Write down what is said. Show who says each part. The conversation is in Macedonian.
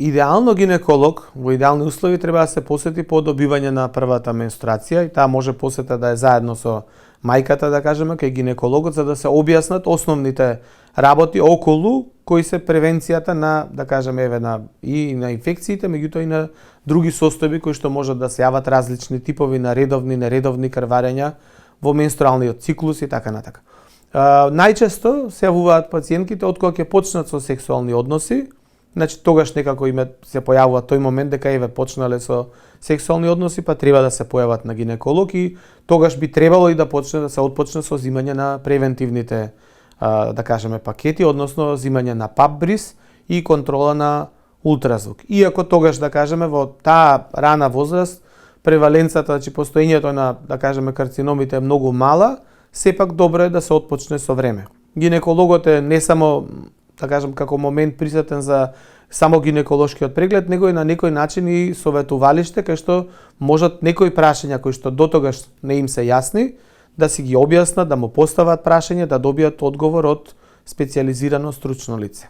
Speaker 1: идеално гинеколог во идеални услови треба да се посети по добивање на првата менструација и таа може посета да е заедно со мајката, да кажеме, кај гинекологот, за да се објаснат основните работи околу кои се превенцијата на, да кажеме, и на инфекциите, меѓутоа и на други состојби кои што можат да се јават, различни типови на редовни, нередовни крварења во менструалниот циклус и така натака. Најчесто се јавуваат пациентките од кога ќе почнат со сексуални односи, значи тогаш некако име се појавува тој момент дека еве почнале со сексуални односи, па треба да се појават на гинеколог и тогаш би требало и да се отпочне со зимање на превентивните, да кажеме, пакети, односно зимање на пап бриз и контрола на ултразвук. Иако тогаш, да кажеме, во таа рана возраст преваленцата, значи постоењето на, да кажеме, карциномите е многу мала, сепак добро е да се отпочне со време. Гинекологот е не само, да кажем, како момент присутен за само гинеколошкиот преглед, него и на некој начин и советувалиште кај што можат некои прашања кои што дотогаш не им се јасни, да си ги објаснат, да му постават прашање, да добијат одговор од специјализирано стручно лице.